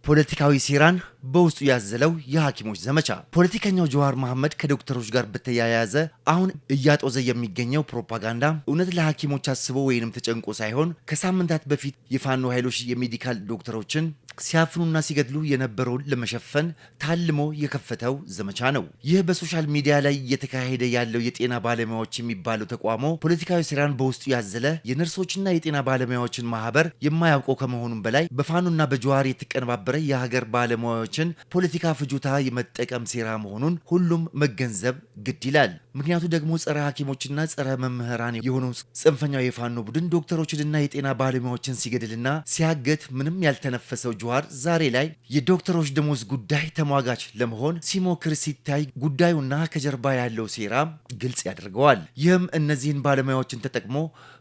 ፖለቲካዊ ሴራን በውስጡ ያዘለው የሐኪሞች ዘመቻ። ፖለቲከኛው ጀዋር መሐመድ ከዶክተሮች ጋር በተያያዘ አሁን እያጦዘ የሚገኘው ፕሮፓጋንዳ እውነት ለሐኪሞች አስቦ ወይንም ተጨንቆ ሳይሆን ከሳምንታት በፊት የፋኖ ኃይሎች የ medical ዶክተሮችን ሲያፍኑና ሲገድሉ የነበረውን ለመሸፈን ታልሞ የከፈተው ዘመቻ ነው። ይህ በ social media ላይ እየተካሄደ ያለው የጤና ባለሙያዎች የሚባለው ተቃውሞ ፖለቲካዊ ሴራን በውስጡ ያዘለ፣ የነርሶችና የጤና ባለሙያዎችን ማህበር የማያውቀው ከመሆኑም በላይ በፋኖና በጀዋር የተቀነባበረ የሀገር ባለሙያዎችን ፖለቲካ ፍጆታ የመጠቀም ሴራ መሆኑን ሁሉም መገንዘብ ግድ ይላል። ምክንያቱ ደግሞ ጸረ ሐኪሞችና ጸረ መምህራን የሆነው ጽንፈኛው የፋኖ ቡድን ዶክተሮችንና የጤና ባለሙያዎችን ሲገድልና ሲያገት ምንም ያልተነፈሰው ጀዋር ዛሬ ላይ የዶክተሮች ደሞዝ ጉዳይ ተሟጋች ለመሆን ሲሞክር ሲታይ ጉዳዩና ከጀርባ ያለው ሴራ ግልጽ ያደርገዋል። ይህም እነዚህን ባለሙያዎችን ተጠቅሞ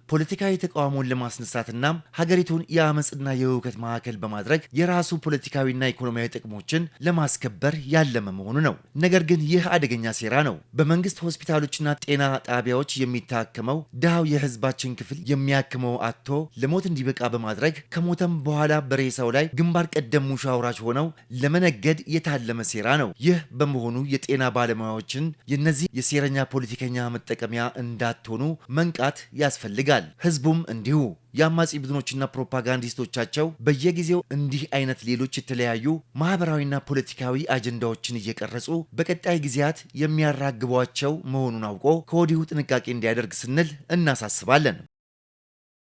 ፖለቲካዊ ተቃውሞን ለማስነሳትና ሀገሪቱን የአመፅና የሁከት ማዕከል በማድረግ የራሱ ፖለቲካዊና ኢኮኖሚያዊ ጥቅሞችን ለማስከበር ያለመ መሆኑ ነው። ነገር ግን ይህ አደገኛ ሴራ ነው። በመንግስት ሆስፒታሎችና ጤና ጣቢያዎች የሚታከመው ድሃው የህዝባችን ክፍል የሚያክመው አጥቶ ለሞት እንዲበቃ በማድረግ ከሞተም በኋላ በሬሳው ላይ ግንባር ቀደም ሙሾ አውራጅ ሆነው ለመነገድ የታለመ ሴራ ነው። ይህ በመሆኑ የጤና ባለሙያዎችን የነዚህ የሴረኛ ፖለቲከኛ መጠቀሚያ እንዳትሆኑ መንቃት ያስፈልጋል። ህዝቡም እንዲሁ። የአማጺ ቡድኖችና ፕሮፓጋንዲስቶቻቸው በየጊዜው እንዲህ አይነት ሌሎች የተለያዩ ማህበራዊና ፖለቲካዊ አጀንዳዎችን እየቀረጹ በቀጣይ ጊዜያት የሚያራግቧቸው መሆኑን አውቆ ከወዲሁ ጥንቃቄ እንዲያደርግ ስንል እናሳስባለን።